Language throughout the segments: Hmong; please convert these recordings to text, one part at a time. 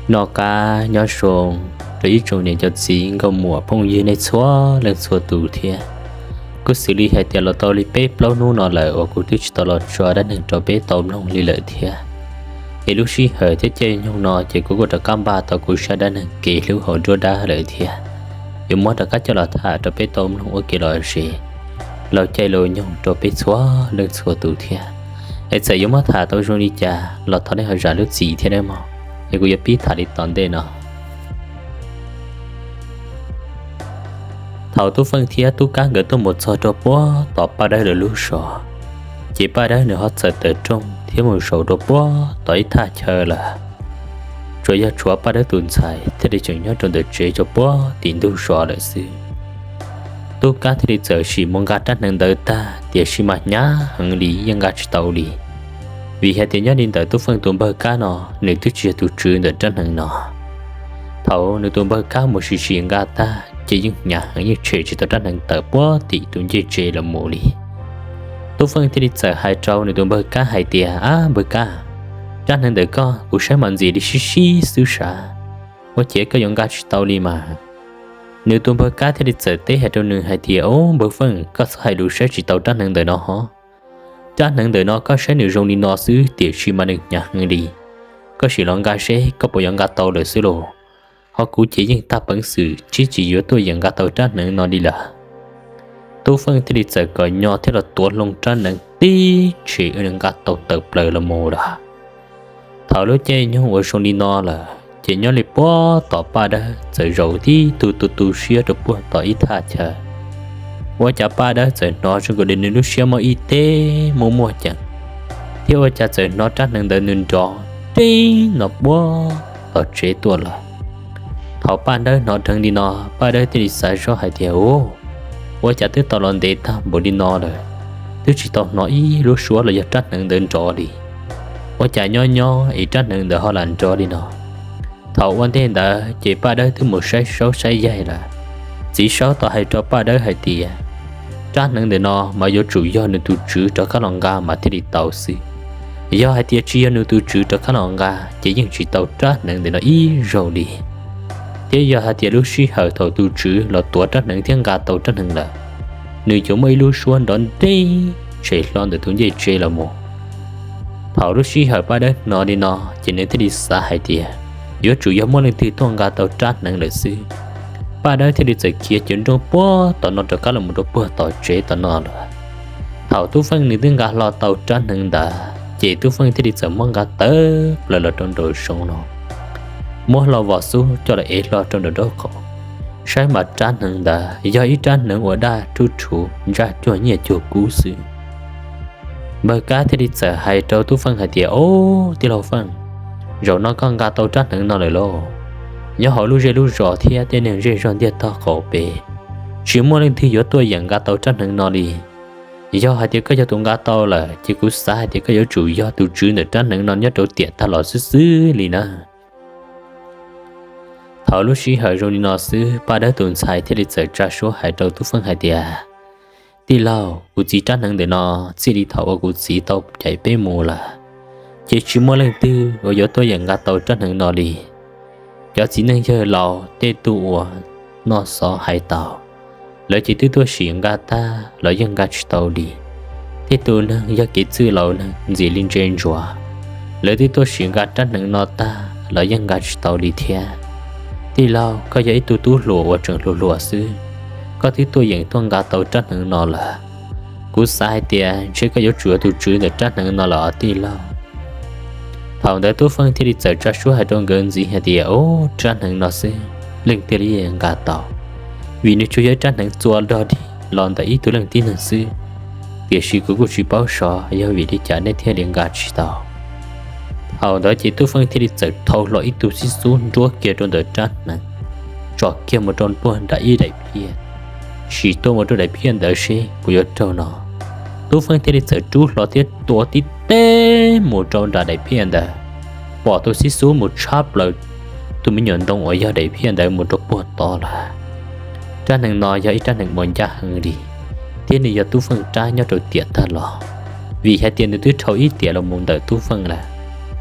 Noj qab nyob zoo rau ib tsoom niam cov txiv nkauj muam phooj ywg nej txhua leej txhua tus thiab. Kuj xws li hais tias los tau li peb plaub hnub no lawm uas kuv twb tsis tau los tso dab neeg rau peb tau mloog li lawm thiab. Es lub sij hawm thiab caij nyoog no ces kuv kuj rov qab npaj tau kuv zaj dab neeg kev hlub hauv nruab dab lawm thiab, yuav muab rov qab coj los tham rau peb tau mloog ua kev lom zem laug caij laug nyoog rau peb txhua leej txhua tus thiab. Es txawm yuav muab tham tau zoo li cas los thov nej ho zam lub txim thiab nawb mog. Es kuv yuav pib tham li tom ntej no. Thaum Tub Feej thiab Tub Kab nkawd tuaj mus txog rau puag tom Paj Dawb lawv lub zos, ces Paj Dawb nws ho txawm tawm rooj thiab mus zaum rau puag tom ib thaj chaw lawm. Tsuas yog tshuav Paj Dawb tus ntxhais thiaj li tseem nyob rau ntawm tsev rau puag tim ntug zos lawm xwb. Tub Kab thiaj li txawm sim mus nqa rab hneev ntawd tag, tiam sis mas hnyav heev li yeej nqa tsis tau li. Vim hais tias nyob li ntawm Tub Feej tus npawg Kab no, nws twb tsis yog tus tswv ntawm rab hneev no. Thaum nws tus npawg Kab mus sim sim nqa tag ces yeej hnyav heev yeej tshem tsis tau rab hneev tawm puag tim tus ncej tsev los mus li. Tub Feej thiaj li txawm hais rau nws tus npawg Kab hais tias, Ab npawg Kab, rab hneev ntawm koj kuv saib mas ntxim li sib sib xwb sav, ua cas koj yuav nqa tsis tau li mas? Nws tus npawg Kab thiaj li txawm teb hais rau nws hais tias, Au npawg Feej, koj txhob hais lus saib tsis tau rab hneev ntawm no hov. Rab hneev ntawm no koj saib nws zoo li no xwb tiam sis mas nws hnyav heev li. Koj sim los nqa seb koj puas yuav nqa tau lawm xwb lauj. Ho kuv ces yeej tag peev xwm tsis tsis yuav tuaj yeem nqa tau rab hneev no li lawm. Tub Feej thiaj li txawm kom nyo thiab los tuav hlo rab hneev tib tshem nqa tau tawm plaws los mus lawm. Thaum lub caij nyoog uas zoo li no lawm ces nyob li puag tom Paj Dawb txawm zaum tib tug tu tu siab rau puag tom ib thaj chaw. Ua cas Paj Dawb txawm hnov zoo nkaus li nws lub siab muaj ib teg muaj muaj ceem, thiab ua cas txawm hnov rab hneev ntawd nws nrov deeg no puag tom tsev tuaj lawm. Thaum Paj Dawb hnov dheev li no, Paj Dawb thiaj li xav zoj hais tias, Ua, ua cas twb tau los ntev tag npaum li no lawm, twb tsis tau hnov ib lub suab los yog rab hneev ntawd nrov li. Ua cas nyob nyob es rab hneev ntawd ho lam nrov li no? Thaum ua ntej ntawd ces Paj Dawb twb mus saib saub saib yaig lawm. Txiv saub tau hais rau Paj Dawb hais tias, rab hneev ntawm no mas yuav tsum yog nws tus tswv rov qab los nqa mas thiaj li tau xwb. Yog hais tias tsis yog nws tus tswv rov qab los nqa ces yeej tsis tau rab hneev ntawm no ib zaug li. Thiab yog hais tias lub sij hawm thaum tus tswv los tuav rab hneev thiab nqa tau rab hneev lawm, nws yuav muaj ib lub suab nrov nteeg tshem hlo ntawm tus ncej tsev los mus. Thaum lub sij hawm Paj Dawb hnov li no ces nws thiaj li xav hais tias, yuav tsum yog muaj leej twg tuaj nqa tau rab hneev lawm xwb. Paj Dawb thiaj li txawm khiav cev nrooj puag tom no rov qab los mus rau puag tom tsev tom no lawm. Thaum Tub Feej nws twb nqa hlo tau rab hneev ntawd ces Tub Feej thiaj li txawm muab nqa tawm plaws los rau nraum zoov no, muab hlo vos xub coj los ev hlo rau nraum nraub qaum, saib mas rab hneev ntawd yog ib rab hneev uas daj rhuv rhuv ntsaj cuag nyiaj cuag kub xwb. Npawg Kab thiaj li txawm hais rau Tub Feej hais tias, Au, tij laug Feej, zaum no koj nqa tau rab hneev no lawm lauj. Nyob hauv lub zej lub zos thiab tej neeg zej zog ntiaj tog qaum pem tsis muaj leej twg yuav tuaj yeem nqa tau rab hneev no li. Yog hais tias koj yog tus nqa tau lawm ces kuv xav hais tias koj yuav tsum yog tus tswv ntawm rab hneev no nyob rau tiam tag los xwb xwb li na. Thaum lub sij hawm zoo li no xwb, Paj Dawb tus ntxhais thiaj li txawm tsa suab hais rau Tub Feej hais tias, Tij laug, kuv txiv rab hneev ntawm no txij li thaum uas kuv txiv tau caij peb mus lawm ces tsis muaj leej twg uas yuav tuaj yeem nqa tau rab hneev no li. Cov txiv neej yawg laus tej tug uas noj xov hais taus, lawv ces twb tuaj sim nqa tag los yeej nqa tsis tau li. Tej tus neeg yog kev txwj laus neeg ntxim li ntse ntsuav, lawv twb tuaj sim nqa rab hneev no tag los yeej nqa tsis tau li thiab. Tij laug, koj yog ib tug tub hluas uas tseem hluas hluas xwb, koj twb tuaj yeem tuaj nqa tau rab hneev no lawm. Kuv xav hais tias ntshe koj yuav tsum yog tus tswv ntawm rab hneev no lawm os tij laug. Thaum ntawd Tub Feej thiaj li txawm tsa suab hais rau nkawd ntxiv hais tias, Au, rab hneev no xwb leej twg li nqa tau, vim nws tsuas yog ib rab hneev txua dog dig los ntawm ib tug leej tib neeg xwb. Tiam sis kuv kuj tsis paub xyov yog vim li cas nej thiaj li nqa tsis tau. Thaum ntawd ces Tub Feej thiaj li txawm thau hlo ib tug xib xub nruab kiag rau ntawm rab hneev, tsom kiag mus rau puag nram ib daim phiaj, sim tuaj mus rau daim phiaj ntawd seb puas yuav raug no. Tub Feej thiaj li txawm rub hlo thiab tua tib teg mus rau nram daim phiaj ntawd, pom tus xib xub mus tshab plaws tus me nyuam ntoo uas yog daim phiaj ntawd mus rau puag tod lawm. Rab hneev no yog ib rab hneev uas ncaj heev li, thiab nws yog Tub Feej rab nyob rau tiam tag los, vim hais tias nws twb dhau ib tiam los mus ntawm Tub Feej lawm.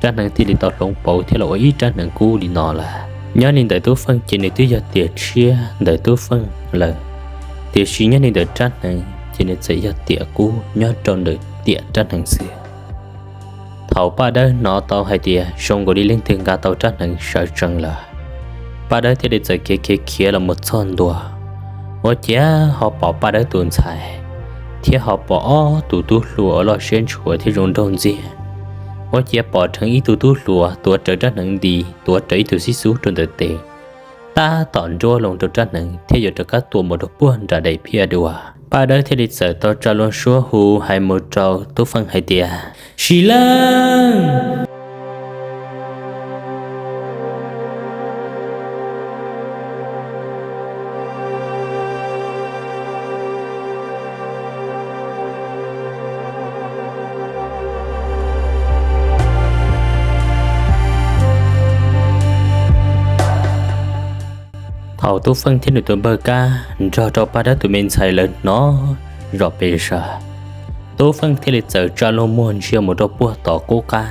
rab hneev thiaj li tau hloov pauv thiab los ua ib rab hneev kub li no lawm. Nyob li ntawm Tub Feej ces nws twb yog tiam tshiab ntawm Tub Feej lawm, tiam sis nyob li ntawm rab hneev ces nws txawm yog tiam kub nyob rau ntawm tiam rab hneev xwb. Thaum Paj Dawb hnov tau hais tias zoo nkaus li leej twg nqa tau rab hneev sawv tsees lawm, Paj Dawb thiaj li txawm khiav khiav khiav los mus txog ntua. Ua ciav ho pom Paj Dawb tus ntxhais thiab ho pom ob tug tub hluas uas loj siab ntshua thiab zoo nraug ntxiag. Ua ciav pom dheev ib tug tub hluas tuav rawv rab hneev nti, tuav rawv ib tug xib xub rau ntawm tes, tab tom nruab loo rau rab hneev thiab yuav rov qab tua mus rau puag nram daim phiaj dua. Paj Dawb thiaj li txawm tau tsa loo suab hu hais mus rau Tub Feej hais tias, Sis Leej! Thaum Tub Feej thiab nws tus npawg Kab nrog rau Paj Dawb tus me ntxhais lawv hnov zom pes zaws, Tub Feej thiaj li txawm tsa loo muag ntsia mus rau puag tom qub qab.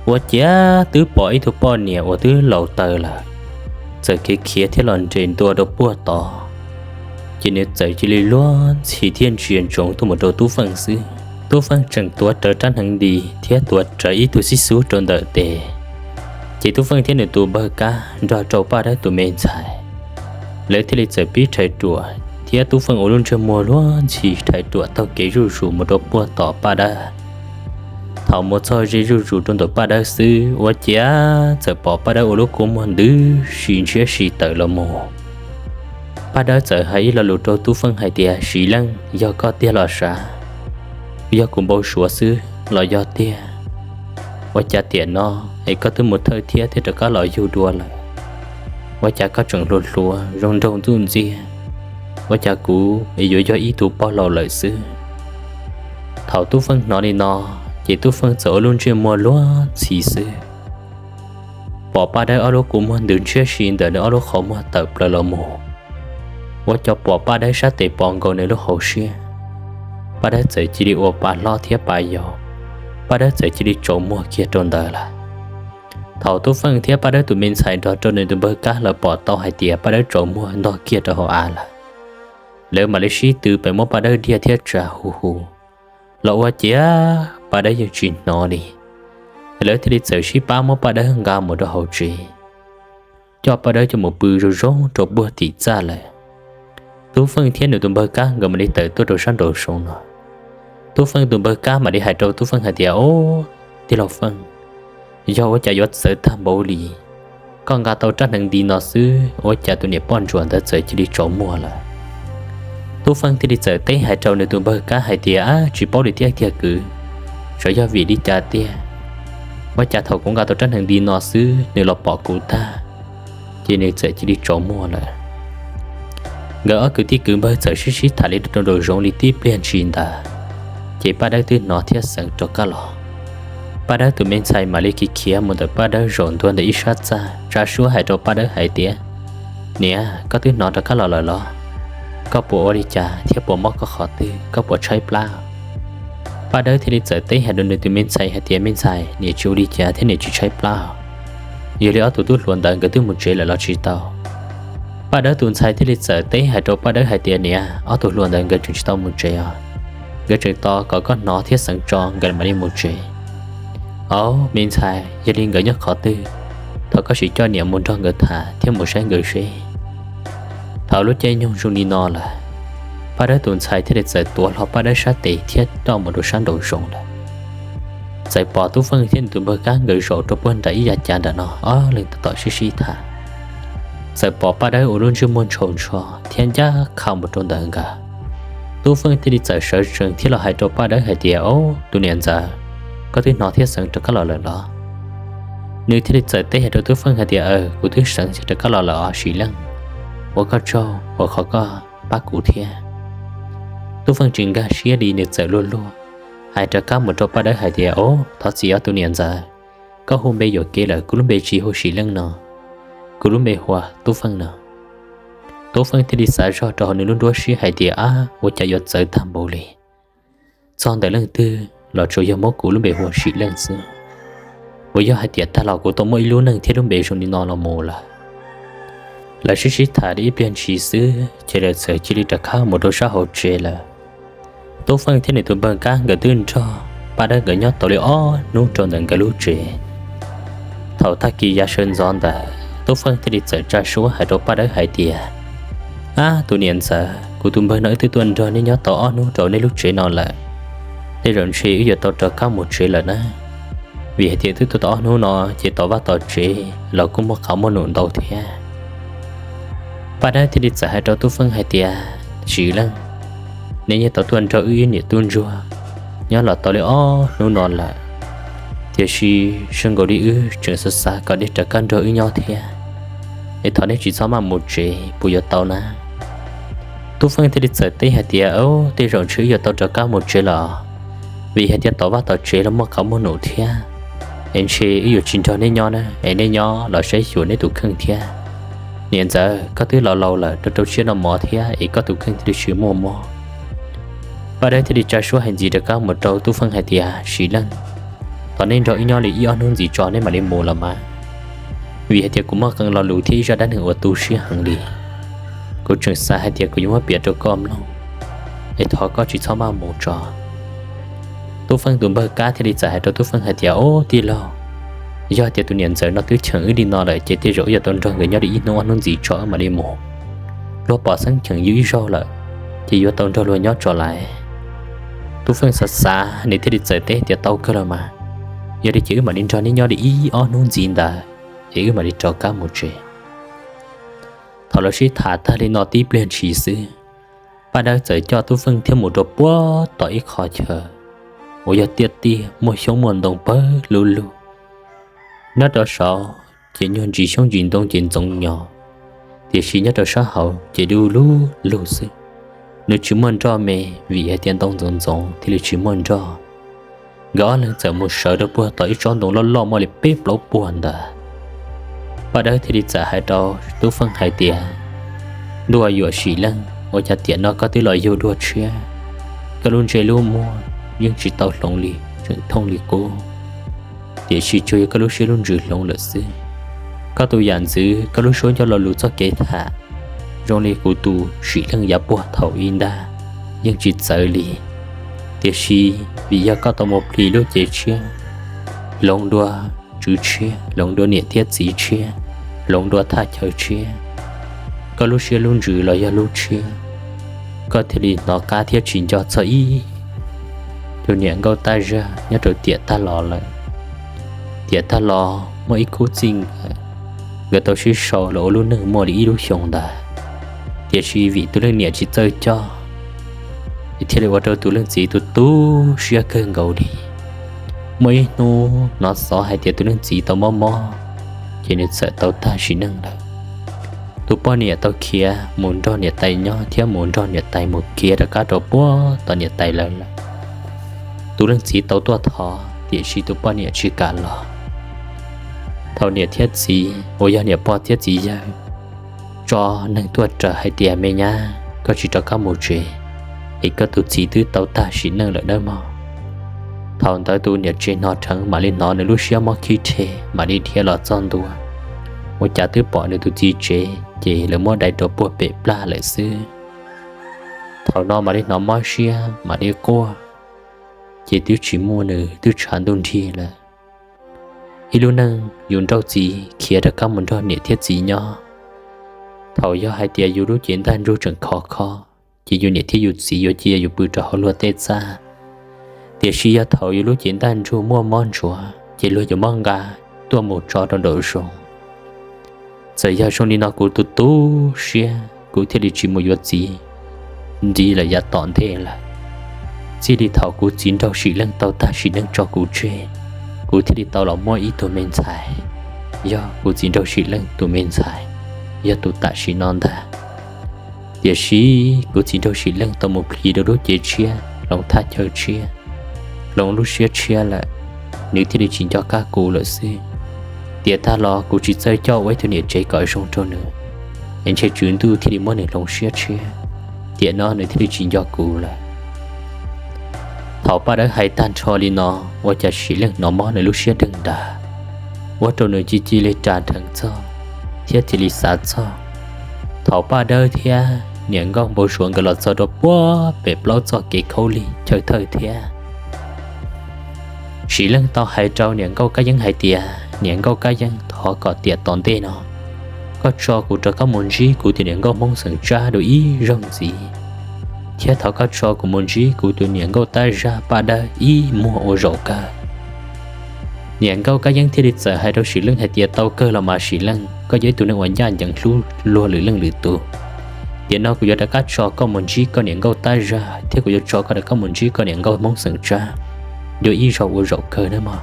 Ua ciav twb pom ib tug poj niam uas twb laus taws lawm, txawm khiav khiav thiab los nres ntua rau puag tod. Ces nws txawm cia li luag ntxhi thiab ntsia ntsoov tuaj mus rau Tub Feej xwb. Tub Feej tseem tuav rawv rab hneev nti thiab tuav rawv ib tug xib xub rau ntawm tes. Ces Tub Feej thiab nws tus npawg Kab nrog rau Paj Dawb tus me ntxhais, lawv thiaj li txawm pib rhais ruam thiab Tub Feej ua lub ntsej muag luag ntxhi rhais ruam taug kev zuj zus mus rau puag tom Paj Dawb. Thaum mus txog ze zuj zus rau ntawm Paj Dawb xwb, ua ciav txawm pom Paj Dawb ua lub kua muag ntws si ntshiab si tawm los mus. Paj Dawb txawm hais ib lo lus rau Tub Feej hais tias, Sis Leej, yog koj tiag los sav? Yog kuv npau suav xwb los yog tiag? Ua cas tiam no es koj twb mus thawj thiab thiab rov qab los yug dua lawm? Ua cas koj tseem hluas hluas zoo nraug ntxuj ntxiag? Ua cas kuv es yuav yog ib tug pog laus lawm xwb? Thaum Tub Feej hnov li no, ces Tub Feej txawm ua lub ntsej muag luag ntxhi xwb. Pom Paj Dawb ob lub kua muag ntws ntshiab si ntawm nws ob lub qhov muag tawm plaws los mus, ua cas pom Paj Dawb sab tes pom nkaus nws lub hauv siab. Paj Dawb txawm cia li ua pa hlob thiab pa yau, Paj Dawb txawm cia li tsaus muag kiag rau ntawd lawm. Thaum Tub Feej thiab Paj Dawb tus me ntxhais nrog rau nws tus npawg Kab lawv pom tau hais tias Paj Dawb tsaus muag ntog kiag rau hauv av lawm, lawv mam li sib tw pes muab Paj Dawb diaj thiab tsa hu hu, los ua ciav Paj Dawb yeej tsis hnov li. Lawv thiaj li txawm sib pab muab Paj Dawb nqa mus rau hauv tsev, coj Paj Dawb coj mus pw zoo zoo rau puag tim txaj lawm. Tub Feej thiab nws tus npawg Kab nkawd mam li tawm tuaj rau sab nraum zoov no. Tub Feej tus npawg Kab mam li hais rau Tub Feej hais tias, Ob, tij laug Feej, yog ua cas yuav txawv tag npaum li? Koj nqa tau rab hneev nti no xwb, ua cas tus niam poj ntsuam ntawd txawm cia li tsaus muag lawm? Tub Feej thiaj li txawm teb hais rau nws tus npawg Kab hais tias, Ab, tsis paub li thiab tiag kwv, xyov yog vim li cas tiag, ua cas thaum kuv nqa tau rab hneev nti no xwb nws los pom kuv tag, ces nws txawm cia li tsaus muag lawm. Nkawd ob kwv tij kwv npawg txawm sib sib tham li rau nraum zoov li tib pliag ntsis ntawd, ces Paj Dawb twb hnov thiab xeev rov qab los. Paj Dawb tus me ntxhais mam li khiav khiav mus ntawm Paj Dawb zaum ntua ntawm ib sab txaj, tsa suab hais rau Paj Dawb hais tias, Niam, koj twb hnov rov qab los lawm los? Koj puas ua li cas thiab puas mob koj qhov twg, koj puas tshaib plab? Paj Dawb thiaj li txawm teb hais rau nws tus me ntxhais hais tias, Me ntxhais, niam tsis ua li cas thiab niam tsis tshaib plab. Yog li ob tug tub hluas ntawd nkawd twb mus tsev lawm los tsis tau? Paj Dawb tus ntxhais thiaj li txawm teb hais rau Paj Dawb hais tias, Niam, ob tug hluas ntawd nkawd tseem tsis tau mus tsev os. Nkawd tseem tos kom koj hnov thiab xeev tso nkawd mam li mus tsev. Aub, me ntxhais, yog li nkawd nyob qhov twg, thov koj sim coj niam mus nrog nkawd tham thiab mus saib nkawd seb. Thaum lub caij nyoog zoo li no lawm, Paj Dawb tus ntxhais thiaj li txawm tuav hlo Paj Dawb sab tes thiab rov mus rau sab nraum zoov lawm. Txawm pom Tub Feej thiab nws tus npawg Kab nkawd zaum rau puag nram ib yav cav nram no, ob leeg tab tom sib sib tham. Txawm pom Paj Dawb ua lub ntsej muag ntshaus ntsho thiab ncaj qha mus rau ntawm nkawd. Tub Feej thiaj li txawm sawv tsees thiab los hais rau Paj Dawb hais tias, Ob, tus niam ntxawm, koj twb hnov thiab xeev rov qab los lawm los? Nws thiaj li txawm teb hais rau Tub Feej hais tias, Aws, kuv twb xeev rov qab los lawm os Sim Leej. Ua koj tsaug uas qhov koj pab kuv thiab. Tub Feej tsis nkag siab li, nws txawm luag luag hais rov qab mus rau Paj Dawb hais tias, Ob, thov txim os tus niam ntxawm, koj hu npe yuam kev lawm, kuv lub npe tsis hu Sim Leej no, kuv lub npe hu ua Tub Feej no. Tub Feej thiaj li xav zog rau hauv nws lub nruab siab hais tias, Ab, ua cas yuav txawv tag npaum li? Txog ntawm leej twg los tsuas yog muab kuv lub npe hu ua Sim Leej xwb. Puas yog hais tias tag los kuv tau muaj ib lub neej thiab lub npe zoo li no los mus lawm? Lawv sib sib tham li ib pliag ntshis xwb ces lawv txawm cia li rov qab mus rau sab hauv tsev lawm. Tub Feej thiab nws tus npawg Kab nkawd twb nrog Paj Dawb nkawd nyob tau li ob hnub rau ntawm nkawd lub tsev. Thaum tag kis yav sawv ntxov ntawd Tub Feej thiaj li txawm tsa suab hais rau Paj Dawb hais tias, Ab, tus niam ntxawm, kuv tus npawg no wb twb tuaj nrog nej nyob tau ob hnub rau nej lub tsev no lawm, tej zaum ntshe wb yuav tau rov qab mus tsev lawm na. Vim hais tias twb tuaj tau ob hnub no ces tom vaj tom tsev los kuj muaj qhov muaj num ntau thiab. Paj Dawb thiaj li txawm hais rau Tub Feej hais tias, Sim Leej, nej yeej tau tuaj nrog wb ib niam tub ntsuag nyob los tau li ob hnub no lawm, tiam sis zoo nkaus li wb tseem xav xav kom nej rov qab nrog wb nyob thiab, es thov nej tsis txhob maj mus tsev puas yuav tau na? Tub Feej thiaj li txawm teb hais tias, Au, tej zaum ntshe wb yuav tau rov qab mus tsev los, vim hais tias tom vaj tom tsev los muaj qhov muaj num thiab, es ntshe wb yuav tsis nrog nej nyob na, es nej nyob los saib xyuas nej tus kheej thiab. Niam ntxawm, koj twb laus laus lawm, rau rau siab noj mov thiab es koj tus kheej thiaj li tsis muaj mob. Paj Dawb thiaj li tsa suab hais ntxiv rov qab mus rau Tub Feej hais tias, Sim Leej, thov nej nrog wb nyob li ib ob hnub ntxiv tso nej mam li mus los mas, vim hais tias kuv muaj qee lo lus thiab ib zaj dab neeg uas tu siab heev li. Kuv tseem xav hais tias kuv yuav muab piav rau koj mloog, es thov koj tsis txhob maj mus tso. Tub Feej tus npawg Kab thiaj li txawm hais rau Tub Feej hais tias, Au, tij laug, yog tias tus niam ntxawm no twb cheem wb li no lawm ces tej zaum wb yuav tau nrog nkawd nyob li ib hnub ob hnub ntxiv tso wb mam li mus. Luag pom xeeb cheem yus ib zaug lawm, ces yuav tau nrog luag nyob tso lawm. Tub Feej xav xav nws thiaj li txawm teb tias, Tau kawg los mas, yog li ces wb mam li nrog nej nyob li ib ob hnub ntxiv ntawd, es wb mam li rov qab mus tsev. Thaum lawv sib tham tag li no tib pliag ntshis xwb, Paj Dawb txawm coj Tub Feej thiab mus rau puag tom ib qho chaw uas yog tiaj tiaj muaj xyoob muaj ntoo pawg lug lug. Nyob rau saud ces nyuag ntsis xyoob ntsis ntoo ces ntxoov nyo, tiam sis nyob rau sab hauv ces dub lug lug xwb. Nws tsis muaj nroj me, vim hais tias ntoo ntxoov ntxoov thiaj li tsis muaj nroj. Nkawd ob leeg txawm mus sawv rau puag tom ib tsob ntoo loj loj muaj li peb plaub puag ntawd. Paj Dawb thiaj li txawm hais rau Tub Feej hais tias, Ntuj, yuam Sim Leej, ua cas tiam no koj twb los yug dua tshiab? Koj lub ntsej lub muag yeej tsis tau hloov li, tseem thooj li qub, tiam sis tsuas yog koj lub siab lub ntsws hloov lawm xwb. Koj tus yam ntxwv, koj lub suab ncauj lo lus txoj kev tham zoo li kuv tus Sim Leej yav puag thaum ub ntag, yeej tsis txawv li. Tiam sis vim yog koj tau mus plhis lub cev tshiab, hloov dua tswv tshiab, hloov dua niam thiab txiv tshiab, hloov dua thaj chaw tshiab, koj lub siab lub ntsws los yog lub tshiab, koj thiaj li hnov qab thiab tsis nco txog ib tug niam nkauj tab zaj nyob rau tiam tag los lawm. Tiam tag los muaj ib khub txij nkawm, nkawd tau sib sau los ua lub neej muaj li ib lub xyoos ntawd, tiam sis vim tus leej niam tsis txawj coj, thiaj li ua rau tus leej txiv tu tu siab kawg nkaus li. Muaj ib hnub hnov xov hais tias tus leej txiv tau mob mob, ces nws txawm tau tag sim neej lawm. Tus poj niam tau khiav mus nrog niam tais nyob thiab mus nrog niam tais mus khiav rov qab rau puag tom niam tais lawv lawm. Tus leej txiv tau tuaj thov, tiam sis tus poj niam tsis kam los. Thaum niam thiab txiv uas yog niam pog thiab txiv yawg tso neeg tuaj raws hais tias, Me nyab, koj tsis rov qab mus tsev, es koj tus txiv twb tau tag sim neej lawm nawb mog. Thaum ntawd tus niam tsev hnov dheev mam li hnov nws lub siab mob khib rhe, mam li dhia los txog ntua. Ua cas twb pom nws tus txiv tsev, ces lawv muab dai rau puag pem plaj lawm xwb. Thaum no mam li hnov mob siab mam li quaj, ces twb tsis muaj nws twb tshav ntuj nrig lawm. Ib lub neej yus nrauj txiv khiav rov qab mus nrog niam thiab txiv nyob. Thaum yog hais tias yus lub cev ntaj ntsug tseem khov kho, ces yus niam thiab yus txiv yuav cia yus pw rau hauv luag tej txaj. Tiam sis yog thaum yus lub cev ntaj ntsug muaj mob ntsuav, ces luag yuav muab nqa tuaj mus tso rau nraum zoov. Txawm yog zoo li no kuv tu tu siab, kuv thiaj li tsis mus yuav txiv ntxiv lawm yav tom ntej lawm. Txij li thaum kuv txiv nraug Sim Leej tau tag sim neej tso kuv tseg, kuv thiaj li tau los muaj ib tug me ntxhais, yog kuv txiv nraug Sim Leej tus me ntxhais, yog tus tam sim no ntag. Tiam sis kuv txiv nraug Sim Leej tau mus plhis rau lub cev tshiab, hloov thaj chaw tshiab, hloov lub siab tshiab lawm, nws thiaj li tsis nco qab kuv lawm xwb. Tiam tag los kuv tsis txawj coj ua ib tug niam tsev kom zoo rau nws, es ntshe tswv ntuj thiaj li muab nws hloov siab tshiab, tiam no nws thiaj li tsis nco kuv lawm. Thaum Paj Dawb hais tag nrho li no, ua cas Sim Leej hnov mob nws lub siab deeg ntag. ua rau nws cia cia li ras dheev txog thiab cia li xav txog thaum Paj Dawb thiab niam nkauj npau suav nkawd los txog rau puag pem plaub txoj kev khaub lig chaw thawj thiab. Sim Leej tau hais rau niam nkauj Kab Yeeb hais tias, niam nkauj Kab Yeeb, thov kom tiam tom ntej no koj tso kuv rov qab mus ntsib kuv tus niam nkauj Hmoob xeem Tsab dua ib zaug ntxiv, thiab thov koj tso kuv mus ntsib kuv tus niam nkauj Tab Zaj Paj Dawb ib muag ua zaum kawg. Niam nkauj Kab Yeeb thiaj li txawm hais rau Sim Leej hais tias, tau kawg los mas Sim Leej, koj yog ib tug neeg uas ncaj ncees hlub luag lwm leej lwm tus. Tiam no kuv yuav rov qab tso koj mus ntsib koj niam nkauj Tab Zaj thiab kuv yuav tso koj rov qab mus ntsib koj niam nkauj Hmoob xeem Tsab dua ib zaug ua zaum kawg nawb mog.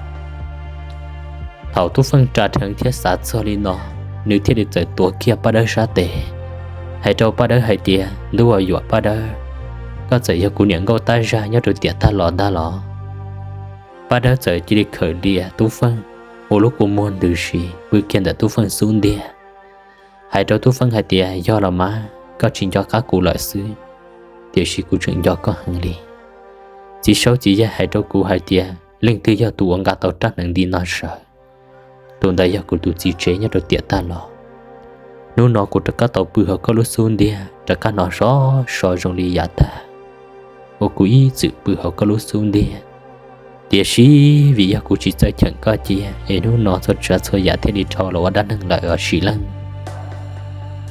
Thaum Tub Feej ras dheev thiab xav txog li no, nws thiaj li txawm tuav kiag Paj Dawb sab tes, hais rau Paj Dawb hais tias, ntuj aw yuam Paj Dawb, koj txawm yog kuv niam nkauj Tab Zaj nyob rau tiam tag los ntag los? Paj Dawb txawm cia li khawm lias Tub Feej, ua lub kua muag ntws si pw kiag ntawm Tub Feej xub ntiag, hais rau Tub Feej hais tias, yog los mas, koj tsis nco qab kuv lawm xwb, tiam sis kuv tseem nco koj heev li. Txiv saub txiv yaig hais rau kuv hais tias leej twg yog tus uas nqa tau rab hneev nti no sawv, tus ntawd yog kuv tus txiv tsev nyob rau tiam tag los. Hnub no kuv rov qab tau pw hauv koj lub xub ntiag, rov qab hnov sov so zoo li yav tag uas kuv ib txwm pw hauv koj lub xub ntiag. Tiam sis vim yog kuv tsis txawj cheem koj cia es hnub no txhua tsav txhua yam thiaj li dhau los ua dab neeg lawm os Sim Leej.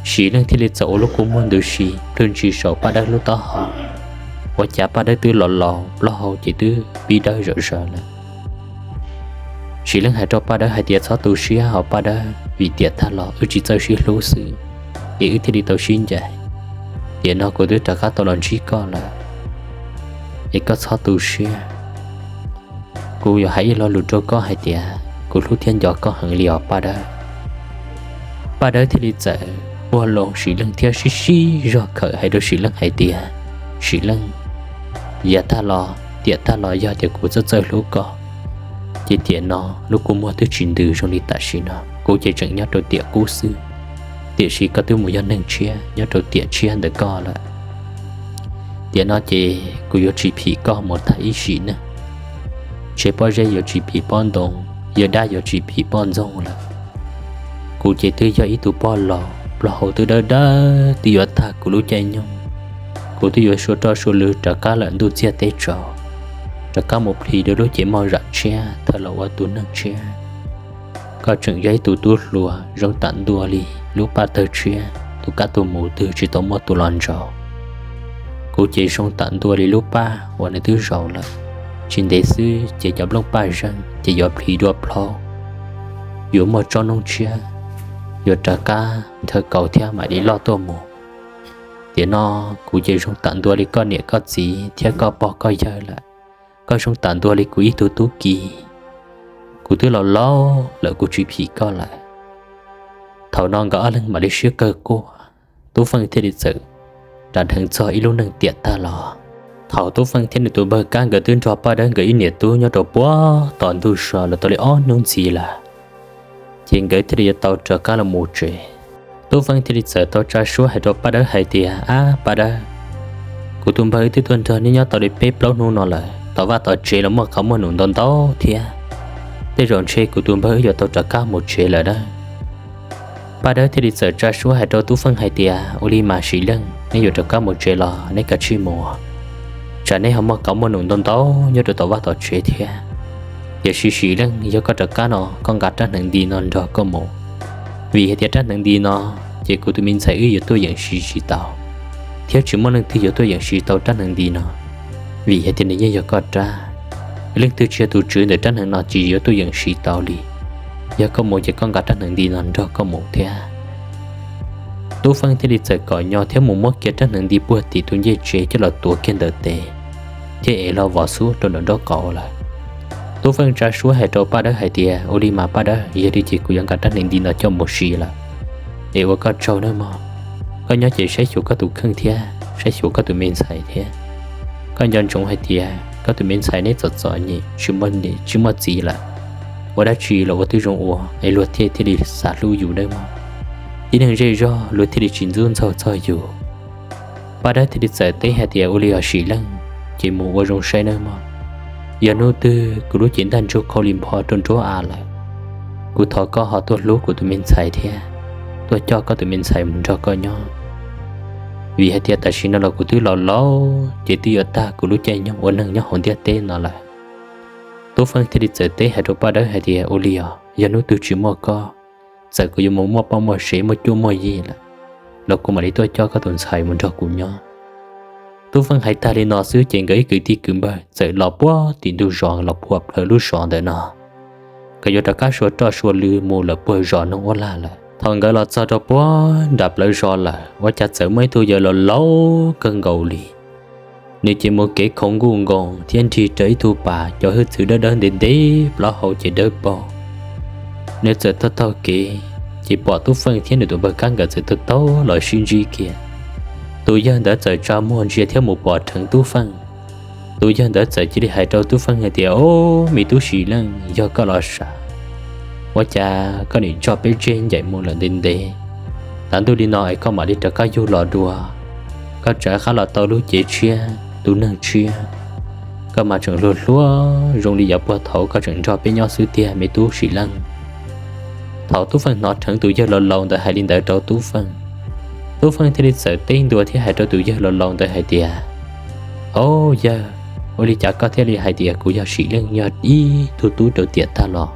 Sim Leej thiaj li txawm ua lub kua muag ntws si plhws ntsis saum Paj Dawb lub taub hau. Ua cas Paj Dawb twb los laus, plaub hau ces twb pib dawb zom zaws lawm. Sim Leej hais rau Paj Dawb hais tias, txhob tu siab os Paj Dawb, vim tiam tag los wb tsis txawj sib hlub xwb, es wb thiaj li tau sib ncaim. Tiam no kuv twb rov qab tau los ntsib koj lawm, es koj txhob tu siab. Kuv yuav hais ib lo lus rau koj hais tias kuv hlub thiab nco koj heev li os Paj Dawb. Paj Dawb thiaj li txawm puag loo Sim Leej thiab sib sib zog khawm hais rau Sim Leej hais tias, Sim Leej, yav tag los tiam tag los yog tias kuv txawj txawj hlub koj, ces tiam no lub kua muag twb tsis ntws zoo li tam sim no, kuv ces tseem nyob rau tiam qub xwb, tiam sis koj twb mus yog neeg tshiab nyob rau tiam tshiab ntawm koj lawm. Tiam no ces kuv yuav tsis phim koj mus tag ib sim neej. Tsev pob zeb yuav tsis phim pob ntoo, yawg dab yuav tsis phim poj ntxoog lawm. Kuv ces twb yog ib tug pog laus, plaub hau twb dawb dawb twb yuav tag kuv lub caij nyoog. Kuv twb yuav sua roj sua lwg rov qab lawm ntuj txiag teb tsaus, rov qab mus plhis dua lub cev moj zam tshiab thawj los ua tus neeg tshiab. Koj tseem yog ib tug tub hluas zoo tam ntua li lub paj tawg tshiab, tus kab tus mus twg tsis tau muaj tus los ntsaum. Kuv ces zoo tam ntua li lub paj uas nws twb zaus lawm, tsis ntev xwb ces cov nplooj paj zeeg ces yuav plhis dua plhaub, yuav muaj tsob noob tshiab, yuav rov qab nthawv kaus thiab mam li loj tuaj mus. Tiam no kuv ces zoo tam ntua li koj niam koj txiv thiab koj pog koj yawg lawm. Koj zoo tam ntua li kuv ib tug tub ki. Kuv twb laus laus lawm kuv tsis phim koj lawm. Thaum no nkawd ob leeg mam li sib qawg quaj, Tub Feej thiaj li txawm ras dheev txog ib lub neej tiam tag los. Thaum Tub Feej thiab nws tus npawg Kab nkawd twb nrog Paj Dawb nkawd ib niam tub nyob rau puag tom ntug so los tau li ob hnub ntxiv lawm, ces nkawd thiaj li yuav tau rov qab los mus tsev. Tub Feej thiaj li txawm tau tsa suab hais rau Paj Dawb hais tias, ab Paj Dawb, kuv tus npawg twb tuaj nrog neb nyob tau li peb plaub hnub no lawm, tom vaj tom tsev los muaj qhov muaj num ntau ntau thiab. Tej zaum ntshe kuv tus npawg wb yuav tau rov qab mus tsev lawm na. Paj Dawb thiaj li txawm tsa suab hais rau Tub Feej hais tias, ua li mas Sim Leej, neb yuav rov qab mus tsev los neb kav tsij mus, tsam neb ho muaj qhov muaj num ntau ntau nyob rau tom vaj tom tsev thiab. Tiam sis Sim Leej, yog koj rov qab no koj nqa rab hneev nti no nrog koj mus, vim hais tias rab hneev nti no ces kuv tus me ntxhais wb yuav tuaj yeem siv tsis tau, thiab tsis muaj leej twg yuav tuaj yeem siv tau rab hneev nti no, vim hais tias nws yeej yog koj rab. Leej twg tsis yog tus tswv ntawm rab hneev no tsis yuav tuaj yeem siv tau li. Yog koj mus ces koj nqa rab hneev nti no nrog koj mus thiab. Tub Feej thiaj li txawm kom nyo thiab mus muab kiag rab hneev nti puag tim tus ncej tsev coj los tuav kiag ntawm tes, thiab ev hlo vov xub rau nraum nraub qaum lawm. Tub Feej tsa suab hais rau Paj Dawb hais tias, ua li mas Paj Dawb, yog li ces kuv yuav nqa rab hneev nti no coj mus siv lawm, es ua koj tsaug nawb mog. Koj nyob ces saib xyuas koj tus kheej thiab saib xyuas koj tus me ntxhais thiab. Koj nco ntsoov hais tias koj tus me ntxhais neb txom txom nyem tsis muaj txiv lawm, ua dab tsi los ua twb zoo ua es luag thiaj thiaj li xav hlub yus nawb mog. Tib neeg zej zog luag thiaj li tsis ntxub ntxaug txog yus. Paj Dawb thiaj li txawm teb hais tias, ua li os Sim Leej, ces mus ua zoo saib nawb mog. Yog hnub twg kuv lub cev ntaj ntsug qhau li npho rau nruab av lawm, Kuv thov koj ho tuaj hlub kuv tus me ntxhais thiab tuaj coj koj tus me ntxhais mus nrog koj nyob, vim hais tias tam sim no los kuv twb laus laus ces twb yuav tag kuv lub caij nyoog ua neeg nyob hauv ntiaj teb no lawm. Tub Feej thiaj li txawm teb hais rau Paj Dawb hais tias, Ua li os, yog hnub twg tsis muaj koj, txawm kuv yuav mus muaj poj muaj sev muaj cuab muaj yig lawm los kuv mam li tuaj coj koj tus ntxhais mus nrog kuv nyob. Tub Feej hais tag li no xwb ces nkawd ib kwv tij kwv npawg txawm los puag tim ntug zos los puag plaws lub zos ntawm no, nkawd yuav rov qab sua roj sua lw mus lawm puag zos Noog Uab Laj lawm. Thaum nkawd los txog rau puag nram plawv zos lawm ua cas txawm muaj ib tug yawg laus laus kawg nkaus li, nws ces mus kev khoov nkuj nkoos thiab nrig raws ib tug pas, cov hwj txwv dawb dawb ntev ntev, plaub hau ces dawb paug. Nws txawm taug taug kev ces pom Tub Feej thiab nws tus npawg Kab nkawd txawm taug taug los sib ntsib kiag. Tus yawg ntawd txawm tsa muag ntsia thiab mus pom rheev Tub Feej. Tus yawg ntawd txawm cia li hais rau Tub Feej hais tias, Ob, me tub Sim Leej, yog koj los sav, ua cas koj nim tso peb tseg ncaim mus lawm ntev ntev? Tav ntuj li no es koj mam li rov qab yug los dua, koj rov qab los tau lub cev tshiab tus neeg tshiab, koj mas tseem hluas hluas zoo li yav puag thaum koj tseem nrog peb nyob xwb tiag me tub Sim Leej. Thaum Tub Feej hnov rheev tus yawg laus laus ntawd hais li ntawd rau Tub Feej, Tub Feej thiaj li txawm teb ntua thiab hais rau tus yawg laus laus ntawd hais tias, Ob yawg, ua li cas koj thiaj li hais tias kuv yog Sim Leej yog ib tug tub rau tiam tag los?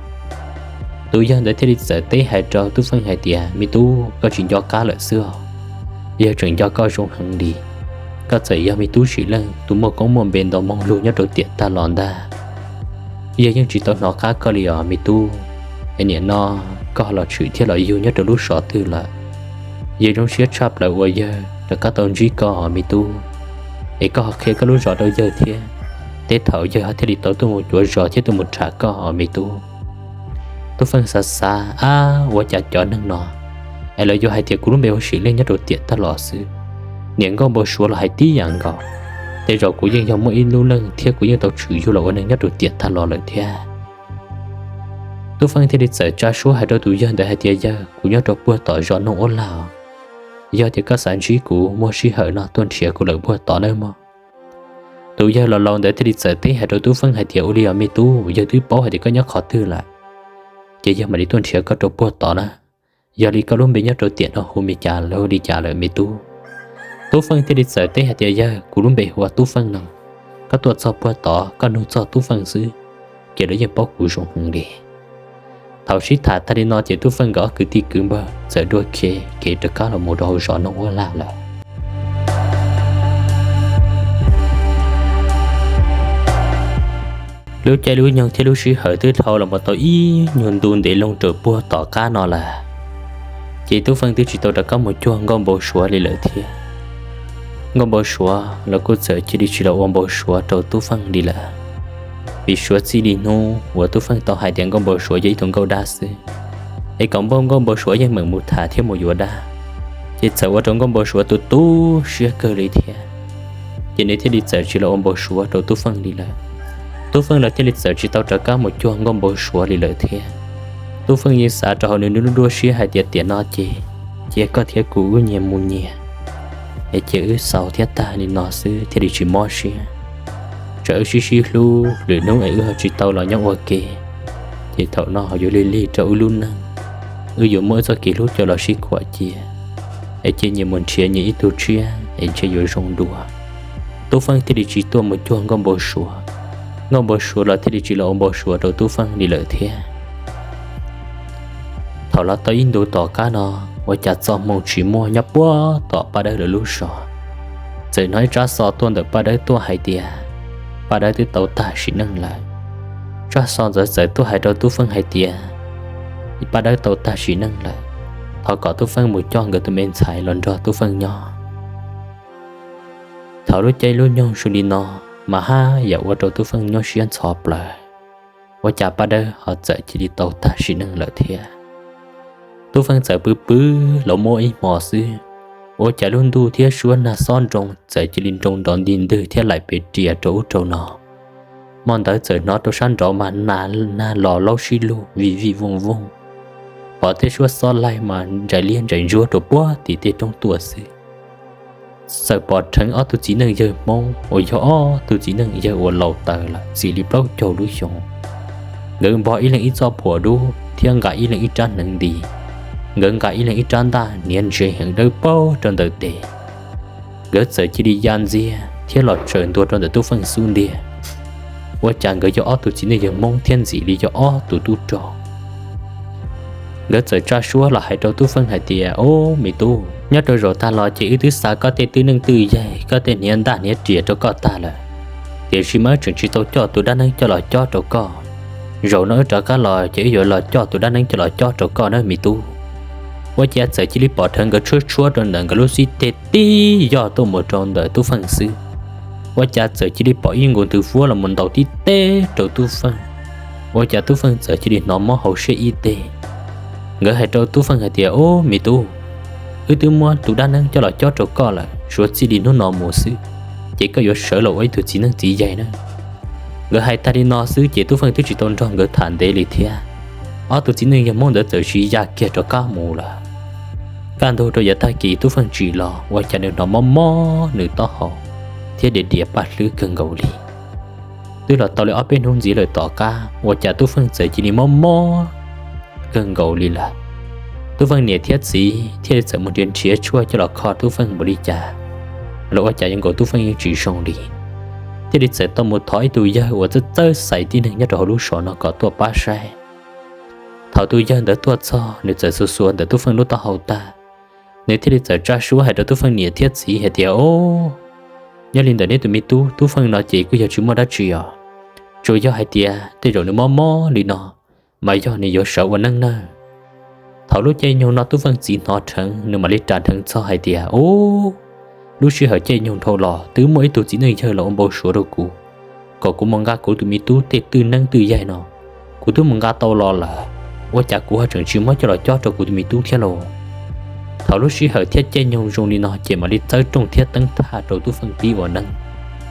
Tus yawg ntawd thiaj li txawm teb hais rau Tub Feej hais tias, Me tub, koj tsis nco qab lawm xwb os. Yawg tseem nco koj zoo heev li. Koj txawm yog me tub Sim Leej tus muaj koob muaj npe ntau moog lug nyob rau tiam tag los ntag. Yawg yeej tsis tau hnov qab koj li os me tub. Es nim no koj los tshwm thiab los yug nyob rau lub zos twg lawm? Yawg zoo siab tshaj plaws uas yawg rov qab tau ntsib koj os me tub. Es koj ho qhia koj lub zos rau yawg thiab, tej thaum yawg ho thiaj li tau tuaj mus cuav zos thiab tuaj mus tham koj os me tub. Tub Feej xav xav, Ab, ua cas cov neeg no es lawv yuav hais tias kuv lub npe ua Sim Leej nyob rau tiam tag los xwb? Niam nkauj npau suav los hais tib yam nkaus. Tej zaum kuv yeej yog muaj ib lub neej thiab kuv yeej tau tshwm yug los ua neeg nyob rau tiam tag los lawm thiab. Tub Feej thiaj li txawm tsa suab hais rau tus yawg ntawd hais tias, Yawg, kuv nyob rau puag tom zos Noog Uab Laj. Yog tias koj xav ntsib kuv, muaj sij hawm no tuaj nrhiav kuv lawm puag tod nawb mog. Tus yawg laus laus ntawd thiaj li txawm teb hais rau Tub Feej hais tias, Ua li os me tub, yawg twb paub hais tias koj nyob qhov twg lawm, ces yawg mam li tuaj nrhiav koj rau puag tod na. Yog li koj lub npe nyob rau tiam no hu me cas, hu li cas lawm me tub? Tub Feej thiaj li txawm teb hais tias, Yawg, kuv lub npe hu ua Tub Feej no. Koj tuaj txog puag tod koj nug txog Tub Feej xwb, ces lawv yeej paub kuv zoo heev li. Thaum sib tham tag li no ces Tub Feej nkawd ob kwv tij kwv npawg txawm dua kev rov qab los mus rau hauv zos Noog Uab Laj lawm. Lub caij lub nyoog thiab lub sij hawm twb dhau los mus tau ib nyuag ntu ntev loo rau puag tom qab no lawm, ces Tub Feej twb tsis tau rov qab mus cuag Nkauj Npau Suav li lawm thiab. Nkauj Npau Suav los kuj txawm cia li tsis los ua npau suav rau Tub Feej li lawm. Vim suav txij li hnub uas Tub Feej tau hais tias Nkauj Npau Suav yog ib tug nkauj dab xwb, es kom npau Nkauj Npau Suav yeej meem mus tham thiab mus yuav dab, ces txawm ua rau Nkauj Npau Suav tu tu siab kawg li thiab. Ces nws thiaj li txawm tsis los ua npau suav rau Tub Feej li lawm. Tub Feej los thiaj li txawm tsis tau rov qab mus cuag Nkauj Npau Suav li lawm thiab. Tub Feej yeej xav rau hauv nws lub nruab siab hais tias tiam no ces cia koj thiab kuv wb nyias mus nyias, es cia wb xaus thiab tag li no xwb thiaj li tsis mob siab. Tsam wb sib sib hlub lwm hnub es wb ho tsis tau los nyob ua ke, ces thaum no yuav lig lig rau wb lub neej, wb yuav muab wb txoj kev hlub coj los sib khuam cia, es cia nyias mus nrhiav nyias ib tug tshiab es ntshe yuav zoo dua. Tub Feej thiaj li tsis tuaj mus cuag Nkauj Npau Suav, Nkauj Npau Suav los thiaj li tsis los ua npau suav rau Tub Feej li lawm thiab. Thaum los tau ib ntu tom qab no, ua cas txoj hmoo tsis muaj nyob puag tom Paj Dawb lawv lub zos, txawm hnov ib tsab xov tuaj ntawm Paj Dawb tuaj hais tias Paj Dawb twb tau tag sim neej lawm. Tsab xov ntawd txawm tuaj hais rau Tub Feej hais tias Paj Dawb tau tag sim neej lawm, thov kom Tub Feej mus coj nkawd tus me ntxhais los nrog Tub Feej nyob. Thaum lub caij lub nyoog zoo li no, mas haj yam ua rau Tub Feej nyuaj siab ntxhov plaws, ua cas Paj Dawb ho txawm cia li tau tag sim neej lawm thiab. Tub Feej txawm pw pw los muaj ib hmo xwb, ua cas lub ntuj thiab suab nag xob nroo txawm cia li nroo nrov nti ntwg thiab laim pes rias rau ub rau no. Hmo ntawd txawm hnov rau sab nraud mas nag los laub sib lug vij vij vooj vooj, pom tej suab xob laig mas ntsais liab ntsais ntsuab rau puag tim tej roob tuaj xwb. Txawm pom rheev ob tug txiv neej yawg Hmoob uas yog ob tug txiv neej yawg uas laus taws lawm txij li plaub caug lub xyoo, nkawd npog ib leeg ib txoj phuam dub, thiab nqa ib leeg ib rab hneev nti. Nkawd nqa ib leeg ib rab ntaj hniav ntse heev dawb paug rau ntawm tes. Nkawd txawm cia li ya ntxiag thiab los tsaws ntua rau ntawm Tub Feej xub ntiag. Ua cas nkawd yog ob tug txiv neej yawg Hmoob thiab ntxim li yog ob tug tub rog. Nkawd txawm tsa suab los hais rau Tub Feej hais tias, Ob, me tub, nyob rau zaum tag los ces wb twb xa koj tej twj neej twj yaig, koj tej hniav ntaj hniav riam rau koj tag lawm, tiam sis mas wb tseem tsis tau coj tus dab neeb coj los cob rau koj. Zaum no wb rov qab los ces wb yuav los coj tus dab neeb coj los cob rau koj na me tub. Ua cas txawm cia li pom dhawv nkawd tshuab tshuab rau ntawm nkawd lub xib teg tib yog tuaj mus rau ntawm Tub Feej xwb. Ua cas txawm cia li pom ib nkaus tus fuab los mus ntaus tib teg rau Tub Feej. Ua cas Tub Feej txawm cia li hnov mob hauv siab ib teg. Nkawd hais rau Tub Feej hais tias, Ob, me tub, wb twb muab tus dab neeb coj los cob rau koj lawm, suav txij li hnub no mus xwb ces koj yuav sawv los ua ib tug txiv neej txiv yaig na. Nkawd hais tag li no xwb ces Tub Feej twb tsis tau nrog nkawd tham ntev li thiab. Ob tug txiv neej yawg Hmoob ntawd txawm sib ya kiag rov qab mus lawm. Kaj ntug rau yav tag kis Tub Feej tsim los ua cas nws hnov mob mob nws taub hau thiab diav diav paj hlwb kawg nkaus li. Twb los tau li ob peb hnub ntxiv lawm tom qab ua cas Tub Feej txawm cia li mob mob kawg nkaus li lawm. Tub Feej niam thiab txiv thiaj li txawm mus nrhiav nrhiav tshuaj coj los kho Tub Feej npaum li cas los ua cas yuav nkaus Tub Feej yeej tsis zoo li. Thiaj li txawm tau mus thov ib tug yawg uas txawj txawj xaiv tib neeg nyob rau hauv lub zos no kom tuaj pab saib. Thaum tus yawg ntawd tuaj txog nws txawm xuas xuas ntawm Tub Feej lub taub hau tag, nws thiaj li txawm tsa suab hais rau Tub Feej niam thiab txiv hais tias, Ob, nyob li ntawm neb tus me tub Tub Feej no ces kuj yog tsis muaj dab tsi os, tsuas yog hais tias tej zaum nws mob mob li no mas yog nws yuav sawv ua neeb nawb. Thaum lub caij nyoog no Tub Feej txiv hnov dheev nws mam li ras dheev txog hais tias, Ob, lub sij hawm caij nyoog dhau los twb muaj ib tug txiv neej yawg los ua npau suav rau kuv kom kuv mus nqa kuv tus me tub tej twj neeb twj yaig no. Kuv twb mus nqa tau los lawm, ua cas kuv ho tseem tsis muab coj los cob rau kuv tus me tub thiab lauj? Thaum lub sij hawm thiab caij nyoog zoo li no ces mam li txawb rooj thiab teeb thaj rau Tub Feej pib ua neeb,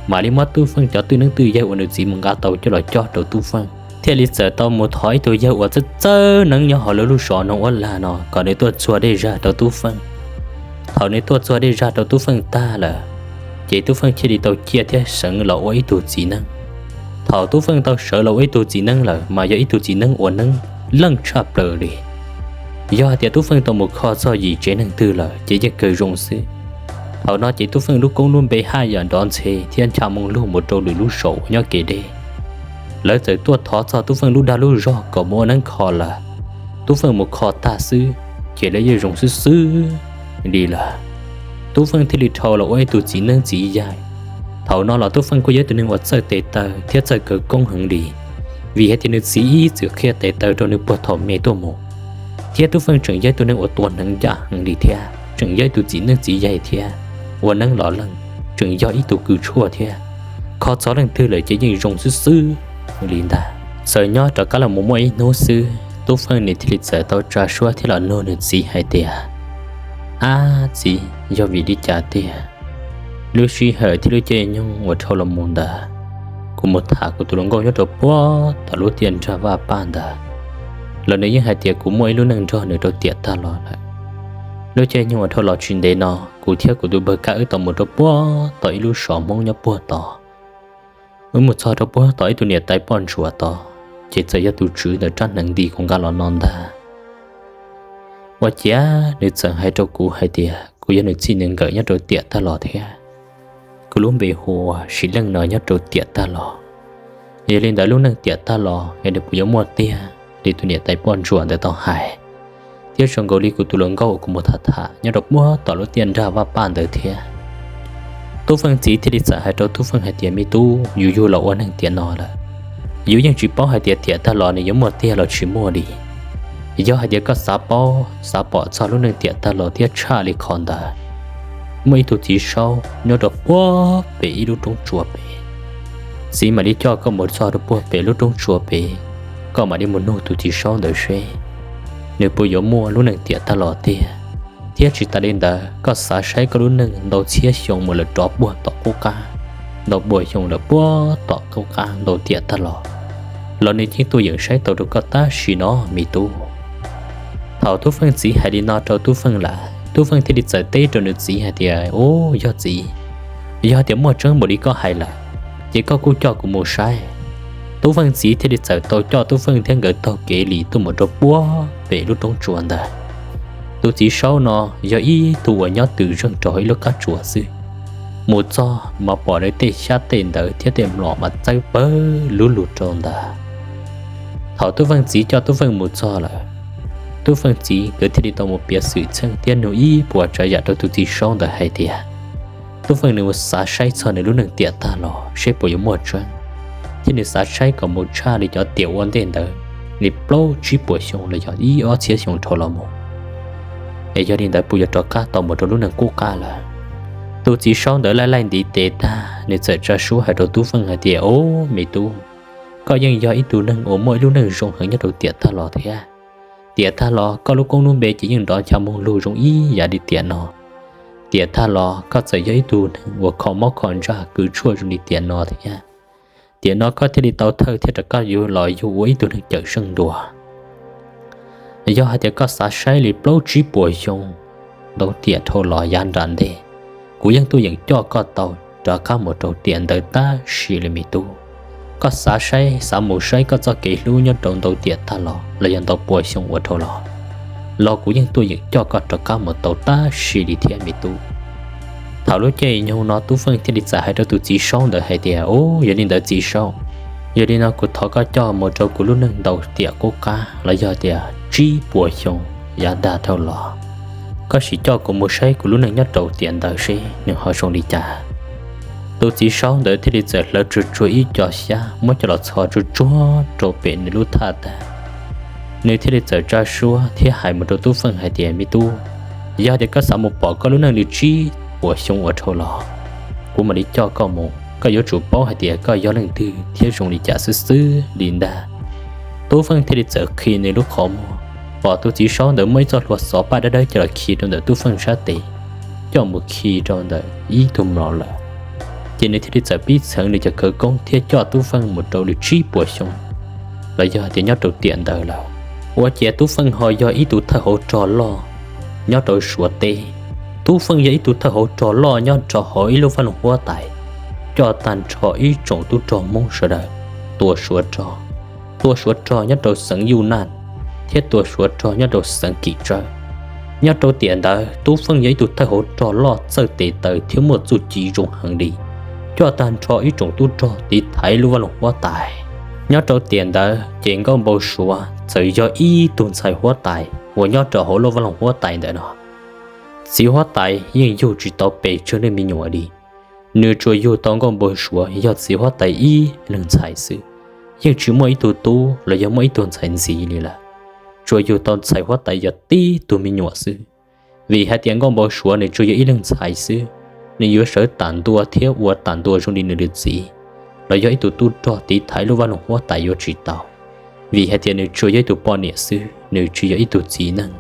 mam li muab Tub Feej cov twj neeb twj yaig uas nws txiv mus nqa tau coj los cob rau Tub Feej, thiaj li txawm tau mus thov ib tug yawg uas txawj txawj neeb nyob hauv lawv lub zos Noog Uab Lag no kom nws tuaj txuag dej zag rau Tub Feej. Thaum nws tuaj txuag dej zag rau Tub Feej tag lawm, ces Tub Feej thiaj li tau ciaj thiab seev los ua ib tug txiv neeb. Thaum Tub Feej tau sawv los ua ib tug txiv neeb lawm mas yog ib tug txiv neeb ua neeb leej tshaj plaws li. Yog hais tias Tub Feej tau mus kho txog yim tsev neeg twg lawm ces yeej kawg zoo xwb. Thaum no ces Tub Feej lub koob lub npe haj yam nrov ntxhe thiab ncha moo lug mus rau lwm lub zos uas nyob kev deb. Lawv txawm tuaj thov txog Tub Feej lub dag lub zog kom mus ua neeb kho lawm. Tub Feej mus kho tag xwb, ces lawv yeej zoo xwb xwb li lawm. Tub Feej thiaj li dhau los ua ib tug txiv neeb txiv yaig. Thaum no los Tub Feej kuj yog ib tug neeg uas txawj tes taw thiab txawj khawv koob heev li, vim hais tias nws txiv ib txwm qhia tes taw rau nws puag thaum me tuaj mus. Thiab Tub Feej tseem yog ib tug neeg uas tua hneev ncaj heev li thiab tseem yog ib tug txiv neeb txiv yaig thiab ua neeb los leej, tseem yog ib tug kws tshuaj thiab kho txog leej twg lawm ces yeej zoo xwb xwb li ntag. Txawm nyob rov qab los mus muaj ib hnub xwb, Tub Feej nws thiaj li txawm tau tsa suab thiab los nug nws txiv hais tias, Ab txiv, yog vim li cas tiag? Lub sij hawm thiab lub caij nyoog uas dhau los mus ntawd, kuv mus tham kuv tus hluas nkauj nyob rau puag tom lub tiaj nrag Vaj Paj ntawd, los nws yeej hais tias kuv muaj ib lub neej nrog nws rau tiam tag los lawm. Lub caij nyoog uas dhau los tsis ntev no, kuv thiab kuv tus npawg Kab wb tau mus rau puag tom ib lub zos Hmoob nyob puag tod. Wb mus txog rau puag tom ib tug niam tais poj ntsuam tod, ces txawm yog tus tswv ntawm rab hneev nti kuv nqa los no ntag. Ua ciav nws txawm hais rau kuv hais tias kuv yog nws txij nws nkawm nyob rau tiam tag los thiab. Kuv lub npe hu ua Siv Leej no nyob rau tiam tag los. Yog li ntawd lub neej tiam tag los es nws puas yuav muaj tiag li tus niam tais poj ntsuam ntawd tau hais, thiab zoo nkaus li kuv tus hluas nkauj uas kuv mus tham tham nyob rau puag tom lub tiaj nrag Vaj Paj ntawd thiab. Tub Feej txiv thiaj li txawm hais rau Tub Feej hais tias, Me tub, yus yug los ua neeg tiam no lawm, yus yeej tsis paub hais tias tiam tag los nws yuav muaj tiag los tsis muaj li. Yog hais tias koj xav paub xav pom txog lub neej tiam tag los thiab tshaj li qhov ntawd, muaj ib tug txiv saub nyob rau puag pem ib lub roob tsua pem. Txiv mam li coj koj mus txog rau puag pem lub roob tsua pem, koj mam li mus nug tus txiv saub ntawd seb nws puas yuav muaj lub neej tiam tag los tiag. Thiab tsis tas li ntawd, koj xav saib koj lub neej ntau txhiab xyoo mus lawm rov puag tom qub qab, ntau puas xyoo lawm puag tom qub qab ntau tiam tag los, los nws yeej tuaj yeem saib tau rau koj tab sis no, me tub. Thaum Tub Feej txiv hais li no rau Tub Feej lawm, Tub Feej thiaj li txawm teb rau nws txiv hais tias, Ub, yog txiv, yog tias muaj tseeb npaum li koj hais lawm, ces koj kuj coj kuv mus saib. Tub Feej txiv thiaj li txawm tau coj Tub Feej thiab nkawd taug kev li tuaj mus rau puag pem lub roob tsua ntawd. Tus txiv saub no yog ib tug uas nyob twm zeeg rau hauv ib lub qab tsua xwb. Mus txog mas pom nws tej xyab tej ntawv thiab tej mlom mas txawb pawg lug lug rau ntawd. Thaum Tub Feej txiv coj Tub Feej mus txog lawm, Tub Feej txiv nkawd thiaj li tau mus piav xwm txheej thiab nug ib puas tsav yam rau tus txiv saub ntawd hais tias, Tub Feej nws mus xav saib txog nws lub neej tiam tag los seb puas yuav muaj tseeb, thiab nws xav saib kom mus tshaj li cov tiam ua ntej ntawd li plaub tsib puas xyoo los yog ib ob txhiab xyoo dhau los mus, es yog li ntawd puas yuav rov qab tau mus rau lub neej qub qab lawm. Tus txiv saub ntawd laij laij ntiv tes tag, nws txawm tsa suab hais rau Tub Feej hais tias, Au, me tub, koj yeej yog ib tug neeg uas muaj ib lub neej zoo heev nyob rau tiam tag los thiab. Tiam tag los koj lub koob lub npe ces yeej nrov ncha moog lug zoo ib yam li tiam no. Tiam tag los koj txawm yog ib tug neeg uas kho mob kho ntsaj kws tshuaj zoo li tiam no thiab. Tiam no koj thiaj li tau thawj thiab rov qab yuav los yug ua ib tug neeg cawm seej dua. Yog hais tias koj xav saib li plaub tsib puas xyoo ntau tiam dhau los yav nram ntej, kuv yeej tuaj yeem coj koj tau rov qab mus rau tiam ntawd tab sis li me tub. Koj xav saib, xav mus saib koj txoj kev hlub nyob rau ntau tiam tag los los yog ntau puas xyoo ua dhau los, los kuv yeej tuaj yeem coj koj rov qab mus tau tab sis li thiab me tub. Thaum lub caij nyoog no Tub Feej thiaj li txawm hais rau tus txiv saub ntawd hais tias, Au, yog li ntawd txiv saub, yog li no kuv thov koj coj mus rau kuv lub neej ntau tiam qub qab los yog tias tsib puas xyoo yav tag dhau los. Koj sim coj kuv mus saib kuv lub neej nyob rau tiam ntawd seb nws ho zoo li cas. Tus txiv saub ntawd thiaj li txawm hlawv tsuag tsuag ib co xyab muab coj los txhos tsuag tsuag rau pem nws lub thaj tag. Nws thiaj li txawm tsa suab thiab hais mus rau Tub Feej hais tias, Me tub, yog tias koj xav mus pom koj lub neej li tsib puas xyoo ua dhau los, kuv mam li coj koj mus, koj yuav tsum paub hais tias koj yog leej twg thiab zoo li cas xwb xwb li ntag. Tub Feej thiaj li txawm khi nws lub qhov muag, pom tus txiv saub ntawd muab ib txoj hlua xov paj dawb dawb coj los khi rau ntawm Tub Feej sab tes, coj mus khi rau ntawm ib tug mlom lawm. Ces nws thiaj li txawm pib txheev nws cov khawv koob thiab coj Tub Feej mus rau li tsib puas xyoo los yog tias nyob rau tiam ntawd lawm. Ua ciav Tub Feej ho yog ib tug thawj hauv rog loj nyob rau Suav teb. Tub Feej yog ib tug thawj hauv rog loj nyob rau hauv ib lub vaj loog huab tais, coj tag nrho ib tsoom tub rog Hmoob sawv daws tua Suav rog, tua Suav rog nyob rau xeev Yuj Naj thiab tua Suav rog nyob rau xeev Kim Tsawb. Nyob rau tiam ntawd Tub Feej yog ib tug thawj hauv rog loj txawj tes taw thiab muaj txuj ci zoo heev li, coj tag nrho ib tsoom tub rog tiv thaiv lub vaj loog huab tais. Nyob rau tiam ntawd ces Nkauj Npau Suav txawm yog ib tug ntxhais huab tais uas nyob rau hauv lub vaj loog huab tais ntawm no. Txiv huab tais yeej yug tsis tau pes tsawg leej me nyuam li, nws tsuas yug tau Nkauj Npau Suav yog txiv huab tais ib leeg ntxhais xwb, yeej tsis muaj ib tug tub los yog muaj ib tug ntxhais ntxiv li lawm. Tsuas yug tau ntxhais huab tais yog tib tug me nyuam xwb. Vim hais tias Nkauj Npau Suav nws tsuas yog ib leeg ntxhais xwb, nws yuav sawv tam ntua thiab ua tam ntua zoo li nws li txiv los yog ib tug tub rog tiv thaiv lub vaj loog huab tais yuav tsis tau. Vim hais tias nws tsuas yog ib tug poj niam xwb, nws tsis yog ib tug txiv neej.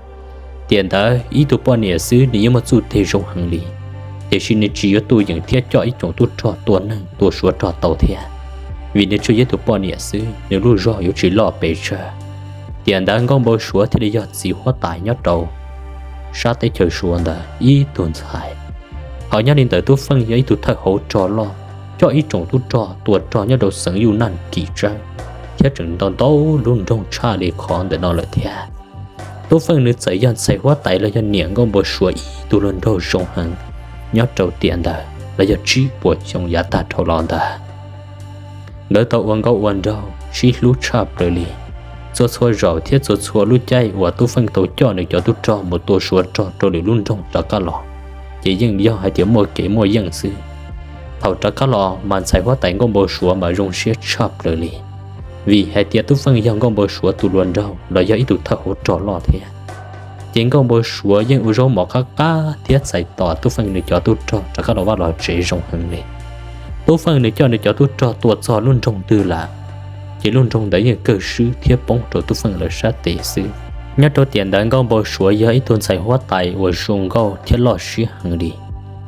Tiam ntawd ib tug poj niam xwb nws yeej muaj txuj teg zoo heev li, tiam sis nws tsis yuav tuaj yeem thiab coj ib tsoom tub rog tua neeg tua Suav rog tau thiab, vim nws tsuas yog ib tug poj niam xwb, nws lub zog yuav tsis loj pes tsawg. Tiam ntawd Nkauj Npau Suav thiaj li yog txiv huab tais nyob rau sab teb chaws Suav ntawd ib tug ntxhais. Ho nyob li ntawm Tub Feej yog ib tug thawj hauv rog loj, coj ib tsoom tub rog tua rog nyob rau xeev Yuj Naj Kim Tsawb, thiab tseem ntau ntau lub nroog tshaj li qhov ntawm no lawm thiab. Tub Feej nws txawm yog ntxhais huab tais los yog niam Nkauj Npau Suav ib tug hluas nraug zoo heev nyob rau tiam ntawd los yog tsib puas xyoo yav tag dhau los ntawd. Nkawd tau ua nkauj ua nraug sib hlub tshaj plaws li. Txhua txhua zaus thiab txhua txhua lub caij uas Tub Feej tau coj nws cov tub rog mus tua Suav rog rau lwm lub nroog rov qab los, ces yeej yog hais tias muaj kev muaj yeej xwb. Thaum rov qab los mas ntxhais huab tais Nkauj Npau Suav mas zoo siab tshaj plaws li, vim hais tias Tub Feej yog Nkauj Npau Suav tus hluas nraug los yog ib tug thawj hauv rog loj thiab. Ces Nkauj Npau Suav yeej ua zaub mov qab qab thiab txais tos Tub Feej nws cov tub rog rov qab los vaj los tsev zoo heev li. Tub Feej nws coj nws cov tub rog tua txog lub nroog twg lawm, ces lub nroog ntawd yeej kawg swb thiab poob rau Tub Feej lawv sab tes xwb. Nyob rau tiam ntawd Nkauj Npau Suav yog ib tug ntxhais huab tais uas zoo nkauj thiab loj siab heev li,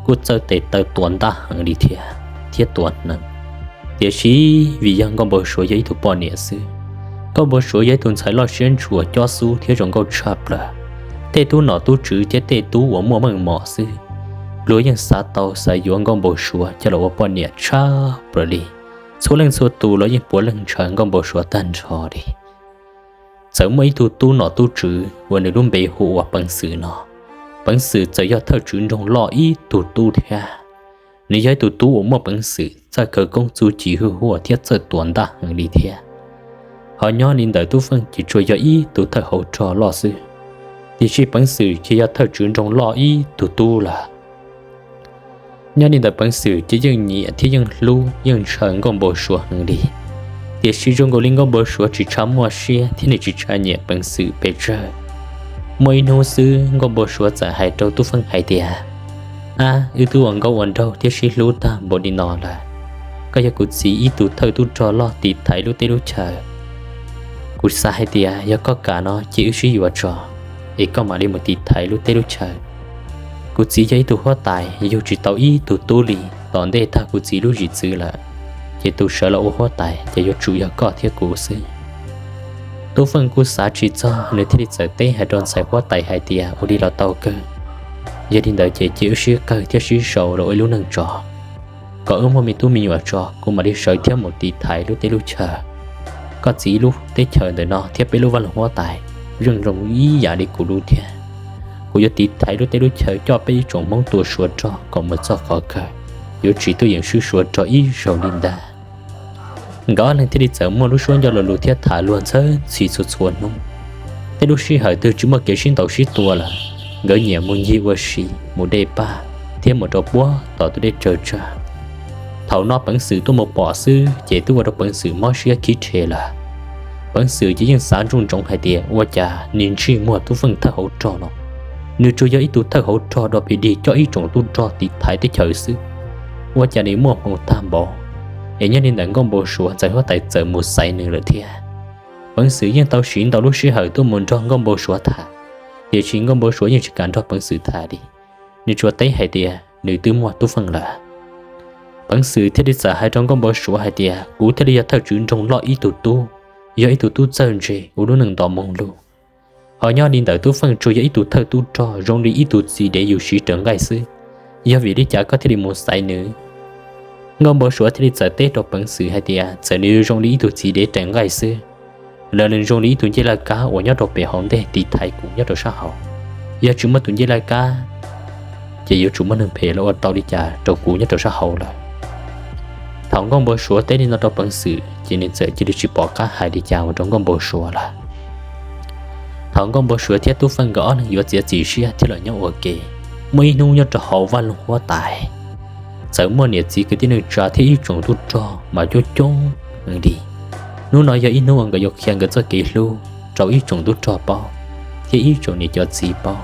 kuj txawj tes taw tua ntaj heev li thiab, thiab tua hneev. Tiam sis vim yog Nkauj Npau Suav yog ib tug poj niam xwb, Nkauj Npau Suav yog ib tug ntxhais loj siab ntsuas cob xub thiab zoo nkauj tshaj plaws. Tej tub nom tub tswv thiab tej tub uas muaj meej mom xwb, luag yeej xav tau xav yuav Nkauj Npau Suav coj los ua poj niam tshaj plaws li. Txhua leej txhua tus los yeej puav leej ntshaw Nkauj Npau Suav tag nrho li. Txawm muaj ib tug tub nom tub tswv uas nws lub npe hu ua Peev Xwm no. Peev Xwm txawm yog thawj tswv nroog loj ib tug tub thiab. Nws yog ib tug tub uas muaj peev xwm, txawj khawv koob, txuj ci hwj huaj thiab txawj tua ntaj heev li thiab. Ho nyob li ntawm Tub Feej ces tsuas yog ib tug thawj hauv rog loj xwb, tiam sis Peev Xwm ces yog thawj tswv nroog loj ib tug tub lawm. Nyob li ntawm Peev Xwm ces yeej nyiam thiab yeej hlub yeej ntshaw Nkauj Npau Suav heev li. Tiam sis zoo nkaus li Nkauj Npau Suav tsis tshua muaj siab thiab nws tsis tshua nyiam Peev Xwm pes tsawg. Muaj ib hnub xwb Nkauj Npau Suav txawm hais rau Tub Feej hais tias, Ab, wb twb ua nkauj ua nraug thiab sib hlub tag npaum li no lawm, koj yog kuv txiv ib tug thawj tub rog loj tiv thaiv lub teb lub chaw. Kuv xav hais tias yog koj kam no ces wb sib yuav tso, es koj mam li mus tiv thaiv lub teb lub chaw. Kuv txiv yog ib tug huab tais yug tsis tau ib tug tub li, tom ntej tag kuv txiv lub zim txwv lawm, ces tus sawv los ua huab tais ces yuav tsum yog koj thiab kuv xwb. Tub Feej kuj xav tsis txog, nws thiaj li txawm teb hais rau ntxhais huab tais hais tias, Ua li los tau kawg. Yog li ntawd ces cia wb sib kawg thiab sib sau los ua ib lub neej tso, kom wb muaj me tub me nyuam tso kuv mam li sawv thiab mus tiv thaiv lub teb lub chaw. Koj txiv lub teb chaws ntawm no thiab peb lub vaj loog huab tais yeej zoo ib yam li kuv lub thiab. Kuv yuav tiv thaiv lub teb lub chaw coj peb ib tsoom Hmoob tua Suav rog kom mus txog qhov kawg, yuav tsis tuaj yeem swb Suav rog ib zaug li ntag. Nkawd ob leeg thiaj li txawm muaj lub suab ncauj lo lus thiab tham luag ntxhi txhua txhua hnub. Tej lub sij hawm twg tsis muaj kev sib ntaus sib tua lawm, nkawd nyiam mus ncig ua si, mus dej paj, thiab mus rau puag tom tus dej tsawg tsawg. Thaum no Peev Xwm tuaj mus pom xwb ces twb ua rau Peev Xwm mob siab khib rhe lawm. Peev Xwm ces yeej xav ntsoov ntsoov hais tias ua cas nws ntsij muag Tub Feej thawj hauv rog no, nws tsuas yog ib tug thawj hauv rog dog pes dig coj ib tsoom tub rog tiv thaiv teb chaws xwb, ua cas nws muaj hmoo tag npaum. Es nyob li ntawm Nkauj Npau Suav ntxhais huab tais txawm mus xaiv nws lawm thiab. Peev Xwm yeej tau siv ntau lub sij hawm tuaj mus nrog Nkauj Npau Suav tham, tiam sis Nkauj Npau Suav yeej tsis kam nrog Peev Xwm tham li. Nws tsuas teb hais tias nws twb muaj Tub Feej lawm. Peev Xwm thiaj li txawm hais rau Nkauj Npau Suav hais tias, Kuv thiaj li yog thawj tswv nroog loj ib tug tub, yog ib tug tub txawj ntse ua lub neej nto moo lug. Ho nyob li ntawm Tub Feej tsuas yog ib tug thawj tub rog zoo li ib tug txiv dev yus siv raws nqaij xwb. Yog vim li cas koj thiaj li mus xaiv nws? Nkauj Npau Suav thiaj li txawm teb rau Peev Xwm hais tias, Txawm nws zoo li ib tug txiv dev raws nqaij xwb, los nws zoo li ib tug ncej laj kab uas nyob rau pem hauv ntej tiv thaiv kuv nyob rau sab hauv. Yog tsis muaj tus ncej laj kab, ces yuav tsum muaj neeg phem los ua tau li cas rau kuv nyob rau sab hauv lawm. Thaum Nkauj Npau Suav teb li no rau Peev Xwm ces nws txawm cia li tsis pom qab hais li cas mus rau Nkauj Npau Suav lawm. Thaum Nkauj Npau Suav thiab Tub Feej nkawd ob leeg yuav txiav txim siab thiab los nyob ua ke, muaj ib hnub nyob rau hauv vaj loog huab tais, txawm muaj niam txiv kwv tij neej tsa thiab ib tsoom tub rog mas coob coob heev li. Hnub no yog ib hnub uas nkawd yuav qhia nkawd txoj kev hlub rau ib tsoom tub rog paub thiab ib tsoom niam cov txiv paub.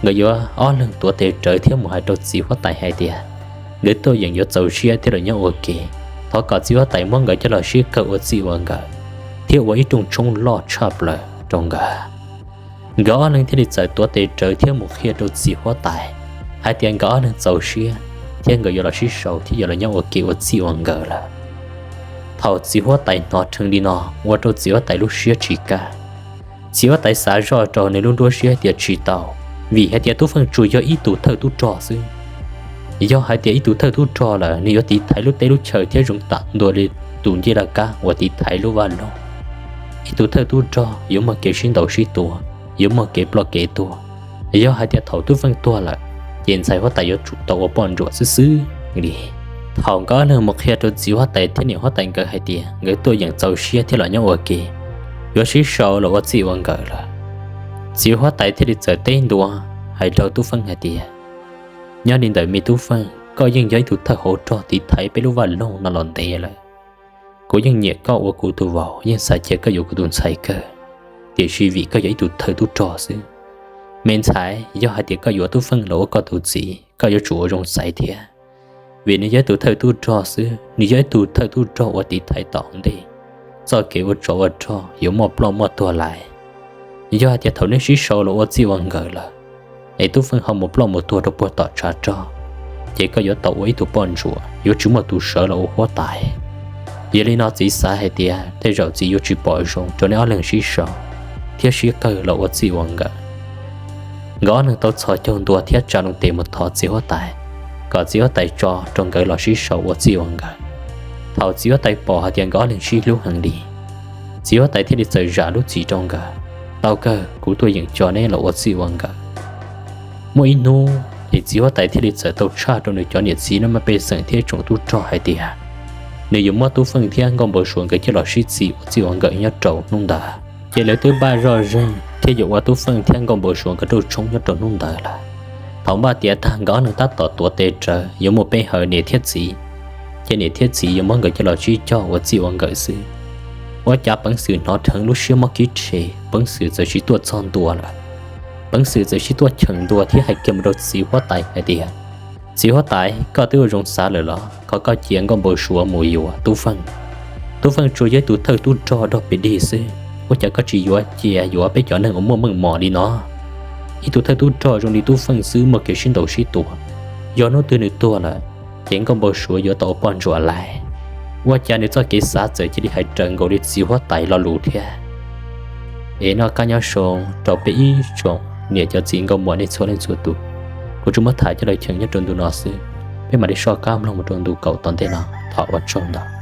Nkawd yuav ob leeg tuav tes rawv thiab mus hais rau txiv huab tais hais tias nkawd tuaj yeem yuav txaus siab thiab los nyob ua ke. Thov kom txiv huab tais muab nkawd coj los sib kawg ua txij ua nkawm thiab ua ib rooj tshoob loj tshaj plaws rau nkawd. Nkawd ob leeg thiaj li txawm tuav tes rawv thiab mus qhia rau txiv huab tais hais tias nkawd ob leeg txaus siab thiab nkawd yuav los sib sau thiab yuav los nyob ua ke ua txij ua nkawm lawm. Thaum txiv huab tais hnov dheev li no, ua rau txiv huab tais lub siab tsis kaj. Txiv huab tais xav zoj rau nws lub nruab siab tias tsis tau, vim hais tias Tub Feej tsuas yog ib tug thawj tub rog xwb. Yog hais tias ib tug thawj tub rog lawm, nws yuav tiv thaiv lub teb lub chaw thiab zoo tam ntua li tus ncej laj kab uas tiv thaiv lub vaj loog. Ib tug thawj tub rog yuav muaj kev sib ntaus sib tua, yuav muaj kev ploj kev tuag. Yog hais tias thaum Tub Feej tuag lawm, ces ntxhais huab tais yuav tsum tau ua poj ntsuam xwb xwb li. Thaum nkawd ob leeg mus qhia rau txiv huab tais thiab niam huab tais nkawd hais tias nkawd tuaj yeem txaus siab thiab los nyob ua ke, yuav sib sau los ua txij ua nkawm lawm, txiv huab tais thiaj li txawm teb ntua hais rau Tub Feej hais tias, Nyob li ntawm me Tub Feej, koj yeej yog ib tug thawj hauv rog tiv thaiv peb lub vaj loog no los ntev lawm. Kuv yeej nyiam koj ua kuv tus vauv, yeej xav cia koj yuav kuv tus ntxhais kawg, tiam sis vim koj yog ib tug thawj tub rog xwb. Me ntxhais, yog hais tias koj yuav Tub Feej los ua koj tus txiv, koj yuav tsum ua zoo xaiv thiab, vim nws yog ib tug thawj tub rog xwb, nws yog ib tug thawj tub rog uas tiv thaiv tom ntej. Txoj kev ua tsov ua rog yuav muaj ploj muaj tuag lais. Yog hais tias thaum neb sib sau los ua txij ua nkawm lawm, es Tub Feej ho mus ploj mus tuag rau puag tom tshav rog, ces koj yuav tau ua ib tug poj ntsuam, yuav tsis muaj tus sawv los ua huab tais. Yog li no txiv xav hais tias tej zaum txiv yuav tsis pom zoo rau neb ob leeg sib sau thiab sib kawg los ua txij ua nkawm. Nkawd ob leeg tau txhos caug ntua thiab tsa loo tes mus thov txiv huab tais, kom txiv huab tais tso rau nkawd los sib sau ua txij ua nkawm. Thaum txiv huab tais pom hais tias nkawd ob leeg sib hlub heev li, txiv huab tais thiaj li txawm zam lub txim rau nkawd: Tau kawg, kuv tuaj yeem coj neb los ua txij ua nkawm. Muaj ib hnub ces txiv huab tais thiaj li txawm tau tshaj rau nws cov niam txiv nab mab pej xeem thiab tsoom tub rog hais tias nws yuav muab Tub Feej thiab Nkauj Npau Suav nkawd coj los sib txim ua txij ua nkawm nyob rau hnub ntawd. Ces lawv twb npaj zoj zeeg thiab yuav ua Tub Feej thiab Nkauj Npau Suav nkawd rooj tshoob nyob rau hnub ntawd lawm. Thaum npaj tiav tag nkawd ob leeg tab tom tuav tes rawv yuav mus pe hawm niam thiab txiv, ces niam thiab txiv yuav muab nkawd coj los sib cog ua txij ua nkawm xwb. Ua cas Peev Xwm hnov dheev lub siab mob kib rhe, Peev Xwm txawm sib tuaj txog ntua lawm. Peev Xwm txawm sib tuaj cheem ntua thiab hais kiag mus rau txiv huab tais hais tias, Txiv huab tais, koj twb ua zoo xav lawm los? Koj, koj cia Nkauj Npau Suav mus yuav Tub Feej. Tub Feej tsuas yog ib tug thawj tub rog dog pes dig xwb, ua cas koj tsis yuav cia yuav peb cov neeg uas muaj meej mom li no? Ib tug thawj tub rog zoo li Tub Feej xwb muaj kev sib ntaus sib tua, yog hnub twg nws tuag lawm, ces Nkauj Npau Suav yuav tau ua poj ntsuam lais. Ua cas nws txoj kev xav txawm cia li hais raws nkaus li txiv huab tais lo lus thiab. Es noj qab nyob zoo rau peb ib tsoom niam cov txiv nkauj muam nej txhua leej txhua tus. Kuv tsuas muab tham coj los cheem nyob rau ntu no xwb, peb mam li soj qab mloog mus rau ntu kaum tom ntej no. Thov ua tsaug ntau.